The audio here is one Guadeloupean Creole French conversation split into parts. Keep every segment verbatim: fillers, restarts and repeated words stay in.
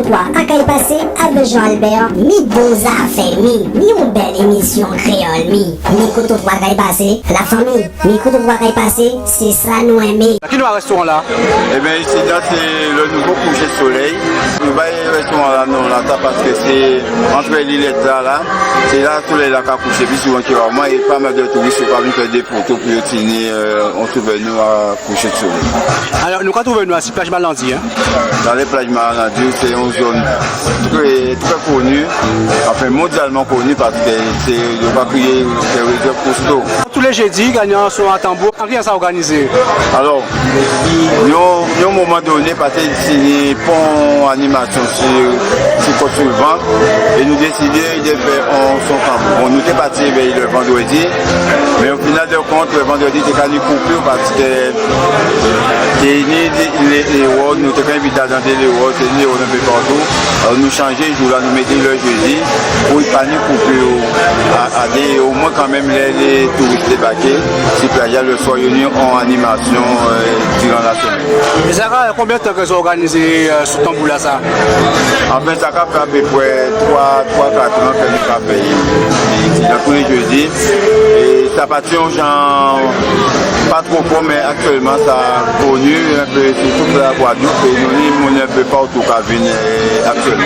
Twa a kay pasé avè Jean Albert, mi bon zafè, mi, mi on bèl émisyon kréyòl, mi, mi koté twa kay pasé, lafanmi, mi koté twa kay pasé, sé sa nou enmé. Ki non a rèstoran-la ? Ében, isi-la sé le nouveau coucher de soleil. Nou bay rèstoran-la non-lasa paskè sé antré lilèt-la la, sé la solèy-la ka kouché pi souvan ki rarman, é pa mal de touris yo ka vin fè dé foto pou yo tini, euh, on souvènir a coucher de soleil. Alò, nou ka twouvé nou asi plaj Malandi, en ? Alò, plaj Malandi, sé on zòn trè, trè koni, anfen, mondyalman koni, paskè sé, yo ka kriyé sé rézèv Cousteau. Tou lé jédi, ganyan son a tanbou, an ki jan sa òganizé ? Alò, yon, yon moman doné, paskè sé pon animasyon si, si Kòt-sou-lvan, é nou désidé dè fè on son tanbou. Bon, nou té pati épi lè vandrèdi, mé o final dè kont, lè vandrèdi té ka ni koupir paskè té ni dé, lé, lé wòd, nou té ka envité adan dé lé wòd, té ni lé wòd enpé patou. Alò nou chanjé jou-la, nou mété lè jédi pou pa ni koupir a, a dé, omwen kanmenm lè lé touris débaké si plaj-la lè swa, yo ni on animasyon, euh, diran la semèn. É sa ka fè konbyen tan kè zòt òganizé, euh, sou tanbou-lasa ? Anfen, sa ka fè apéprè twa, twa, kat an kè nou ka fè, é, é, é dan tou lé jédi. É sa pati on jan pa two fò, mé aktyèlman sa koni enpé si tout la Gwadloup, é nou ni moun enpé patou ka vin, é, aktyèlman.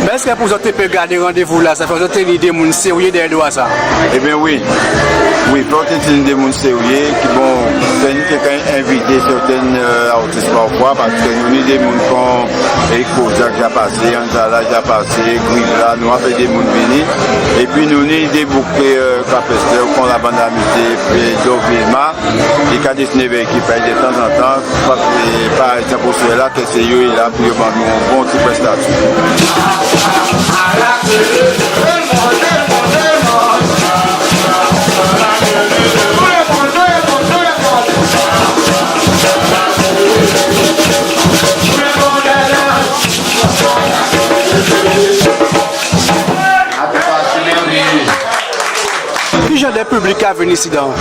Mé èskè pou zòt té pé gadé randévou-lasa, fò zòt té ni dé moun sèryé dèyè do a sa ? Ében wi. Wi, fò té tini dé moun sèryé, ki bon, fè nou té ka envité sèten, euh, artis pafwa, paskè nou ni dé moun kon Eric Kozak ja pasé, Anzala ja pasé, Gribla, nou ka fè dé moun vini. Épi nou ni dé boug, euh, ka fè sè, kon La Bande Amitié, épi Dov Vilma, i ka désiné avè ékip a-y dè tanzantan, pa, é, pa ègzanp, oswè-la, kè sé yo, i la pou yo ban nou on bon ti prèstasyon. Ki jan dè piblik ka vin isidan ?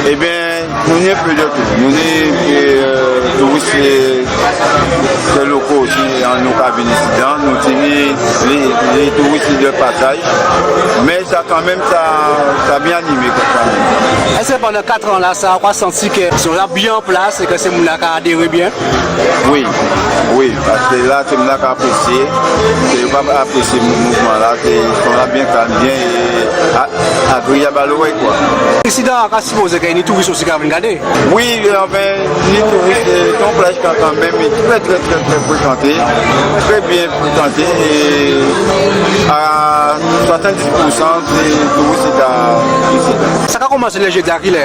Ében, nou ni enpé dè tou. Nou ni, euh, touris, euh, dè loko osi, an nou ka vin isidan. Nou tini lé, lé touris dè pasaj. Mé sa kanmenm, sa, sa byen animé kanmenm. Èskè pandan kat an-lasa, ou ka santi kè zòn-la byen an plas é kè sé moun-la ka adéré byen ? Wi, wi, paskè la, sé moun-la ka aprésyé, sé yo ka aprésyé mou-, mouvman-la, sé, son-la byen kalm, byen, é, a-, agréyab a lorèy, kwa. Isidan, an ka sipozé kè ni touris osi ka vin gadé ? Wi, anfen, ni touris, é, sé on plaj ki kanmenm trè, trè, trè, trè frékanté, trè byen frékanté, é a swasanndis pousan sé touris ki ka isidan. Sa ka koumansé lè jédi a kilè ?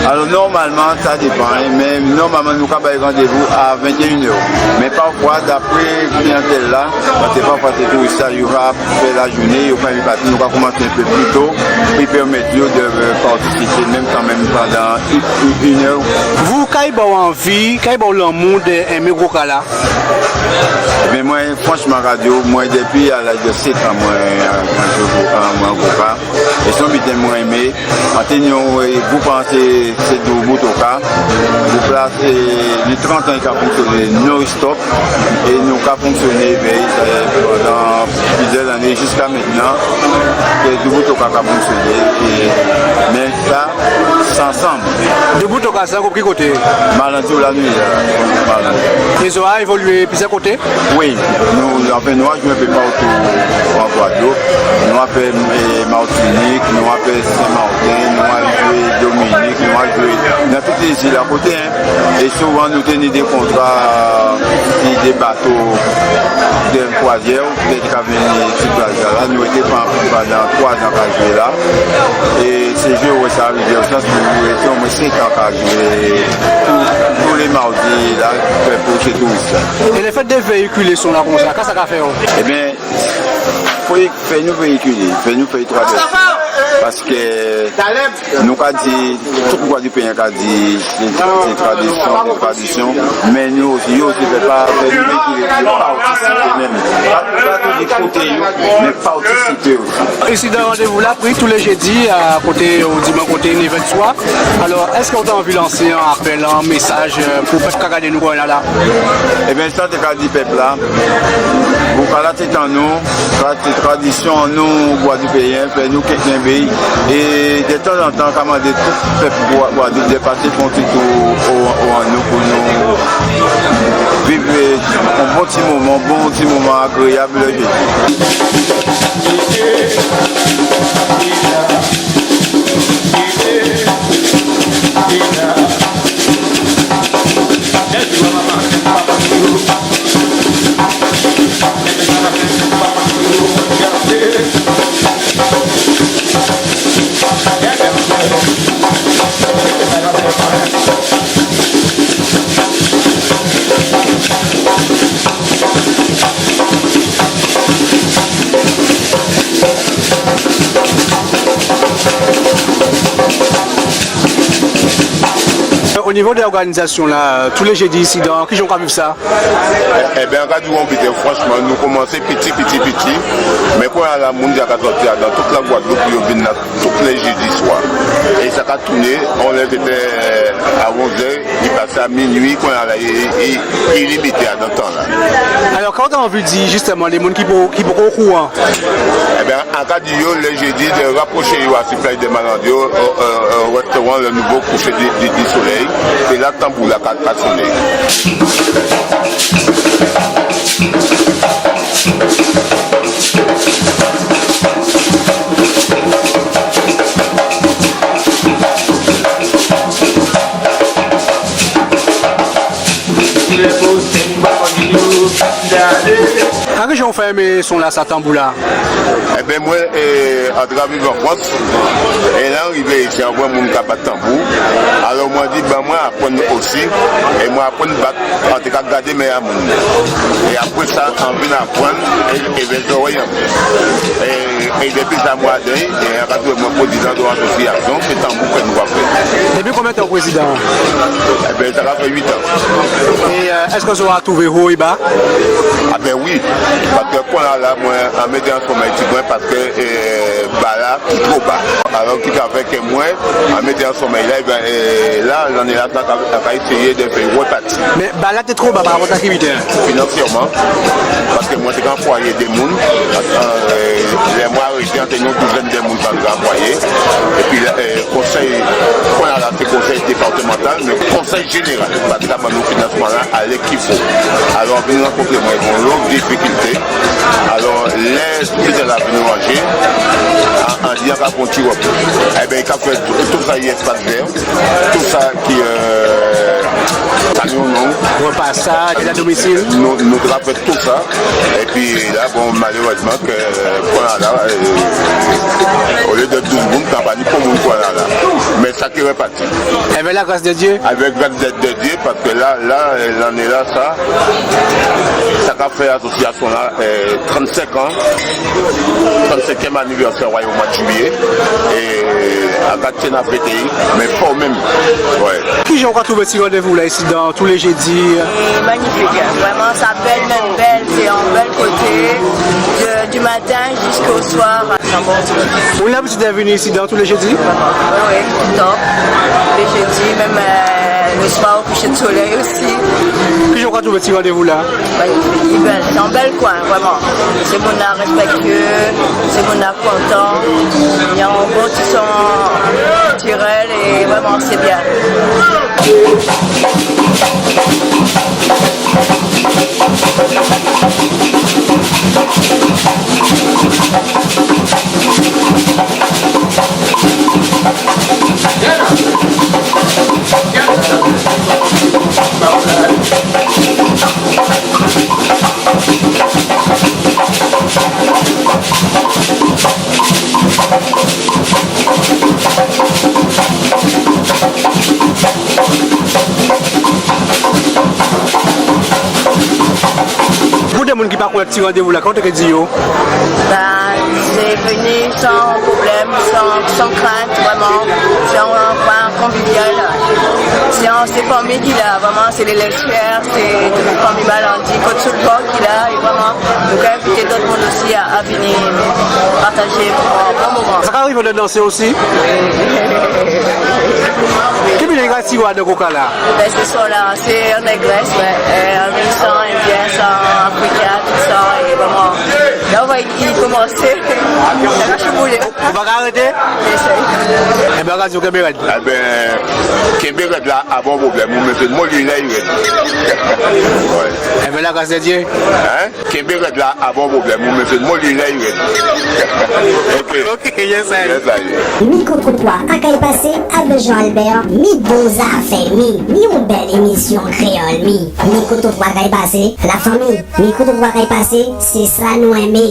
Alò, nòmalman, sa dépan, en, mé nòmalman, nou ka bay randévou a ventéyennè. Mé pafwa, dapré kliyantèl-la, paskè pafwa sé touris-la, yo ka fè lajouné, yo ka rivé pati, nou ka koumansé enpé pli to, pou pèmèt yo dè, euh, patisipé, menm kanmenm pandan in, in, inè. Vou, ka i ba-w anvi, ka i ba-w lanmou dè enmé gwoka-la ? Ében, mwen, franchman, radio, mwen, dépi a laj dè sèt an, mwen, an, an, an, mwen gwoka. É sé on biten mwen enmé. An té ni on, é, gwoup-la sé, sé Doubou Toka. Gwoup-la sé, ni trant an i ka fonksyoné non-stop. É nou ka fonksyoné, ében, é, pandan plizyè lanné jiska mentnan. Sé Doubou Toka ka fonksyoné. É, mé sa, sé ansanm. Doubou Toka, sé on gwoup ki koté ? Malandi, la nou yé la, Malandi. É zòt ja évolyé plizyè koté ? Wi, nou, anfen, nou ja jwé enpé patou an Gwadloup. Nou ja fè, é, Matinik, nou ja fè Sen-Maten, nou ja jwé Dominik, nou ja jwé dan tout lé zil a koté, en. É souvan, nou té ni dé kontra, é, dé bato dè kwazyè, ki té ka vini si plaj-la, la, nou rété pa-, pandan twa zan ka jwé la. É sé jwé wè sa rivé, an sans pou nou rété omwen senk an ka jwé tou, tou lé mawdi la, fè pou sé touris-la. É lèfèt dè véyikilé son-la konsa, ka sa ka fè-w ? Ében, fo fè nou véyikilé, fè nou fè twa bèt. Paskè nou ka di, tout Gwadloupéyen ka di, sé, sé tradisyon, sé tradisyon, mé nou osi, yo osi fè pa, fè nou vin ki yo patisipé menm. Pa, pa toujou kouté yo, mé patisipé osi. Prézidan, randévou-la pri tou lé jédi a koté, ou di mwen, koté névè'd swa. Alò, èskè ou té anvi lansé an apèl, an mésaj, euh, pou pèp ka gadé nou kounyé-la la? Ében, sa té ka di pèp-la, boukala sé tan nou, sa sé tradisyon an nou, Gwadloupéyen, fò nou kenbé'y. É dè tanzantan, ka mandé tout pèp Gwa-, Gwadloup dè pasé fè on ti tou o, o an nou pou nou viv, euh, on bon ti moman, bon ti moman agréyab lè jédi. O nivo dè òganizasyon-la, tou lé jédi isidan, kijan ou ka viv sa? Ében, an ka di'w on biten, franchman, nou koumansé piti, piti, piti. Mé kounyé-la, moun ja ka sòti adan tout la Gwadloup, yo vin la tout lé jédi swa. É sa ka tounen, on lè sété a onzè, i pasé a minui, kounyé-la, i, i, i limité adan tan-la. Alò, ka ou té anvi di, jistèman, lé moun ki po-, ki poko okouran? Ében, an ka di yo, lé jédi, dè rapwoché yo asi Plaj dè Malandé, o, o, o rèstoran Le Nouveau Coucher du, du, du Soleil. Sé la tanbou-la ka, ka soné. A, kijan ou fè enmé son-lasa, tanbou-la? Ében, mwen, é, an té ka viv an Frans, é lè an rivé isi, an vwè moun ka bat tanbou. Alò, mwen di, ben, mwen aprann osi, é mwen aprann bat, an té ka gadé men a moun. É apré sa, an vin aprann, é, é évè zòrèy an. É, é dépi sa, mwen adan'y, é an ka touvé mwen prézidan dè on asosyasyon, sé tanbou kè nou ka fè. Dépi konbyen tan ou prézidan? Ében, sa ka fè uit an. É, euh, èskè zò ka touvé wo é ba? A ben wi, paskè kounyé-la, mwen, an mété an sonmèy tibwen, paskè, euh, ba-la ki two ba. Alò, ki ka fè kè mwen, an mété an sonmèy-la, ében, euh, la, lanné-la, sa ka, sa ka éséyé dè fè rèpati. Mé ba-la té two ba parapòt a ki biten? Finansyèman, paskè mwen té ka anplwayé dé moun, paskè, euh, lè mwen arété, an té on douzèn dè moun an té ka anplwayé. Épi, euh, konsèy, kounyé-la, sé konsèy dépatmantal, mé konsèy jénéral, pa té ka ban nou finansman-la, alè ki fo. Alò, vin rankontré mwen, bon, lòt difikilté. Alò, lè biten-la vin ranjé, an, an di an ka pran on ti rèpo. Ében, i ka fè tou, tou sa ki èspas vè, tou sa ki, euh, kanyon, non. Rèpasaj, èd a domisil. Nou, nou té ka fè tou sa. Épi la, bon, malérèzman, kè, euh, kounyé-la, euh, olyé dè douz moun, ka pa ni pon moun kounyé-la. Mé sa ki rèpati. Avèk la gras dè Dyé? Avèk gras dè, dè Dyé, paskè la, la, lanné-la, sa, sa ka fè asosyasyon-la, euh, trannsenk an, trannsenkyèm anivèsè, wè, o mwa dè jiyé, é an ka tyenn a fété'y, mé fò menm, wè. Kijan ou ka touvé ti randévou-la isidan tou lé jédi? C'est magnifique, vraiment, ça belle, même belle, c'est en belle côté, de, du matin jusqu'au soir. Ou ni labitid dè vini isidan tou lé jédi? Wi, wi, top. Lé jédi, menm, euh, lè swa o kouché dè solèy osi. Kijan ou ka touvé ti randévou-la? Wi, i bèl, sé on bèl kwen, vréman. Sé moun-la rèspèktyé, sé moun-la kontan. Ni on bon ti son kiltirèl é vréman, sé byen. Pou dé moun ki pa konnèt ti randévou-la, ka ou té ké di yo? Ben, sé Vini san pwoblèm, san, san krent, vréman. Sé an kwen konvivyal. Sé an, sé fanmi ki la, vréman, sé lé Lèchè, sé tout fanmi Malandi, Kòt-sou-Lvan ki la, é vréman, nou ka envité dòt moun osi a, a vini patajé bon, bon moman. Sa ka rivé dè dansé osi ? Ki mizik ka tiré'w adan koka-la ? Ben, sé sa la, sé an négrès, wè. Euh, an san endyen, san afriken, tout sa, é vréman, la, ou vwè, i koumansé. Sa ka chouboulé. Ou pa ka arété ? Ében, Razio, kenbé rèd. Ében, kenbé rèd la, a pa pwoblèm, ou mété moli la, i rèd. Wè. Ében, la gras dè Dyé. Hen ? Kenbé rèd la, a pa pwoblèm, ou mété moli la, i rèd. Ok. Ok, yes, I. Yes, I. Mikrotrotwa a kay pasé avè Jean Albert, mi bon zafè, mi, mi on bèl émisyon kréyòl, mi. Mikrotrotwa a kay pasé, lafanmi, Mikrotrotwa a kay pasé, sé sa nou enmé.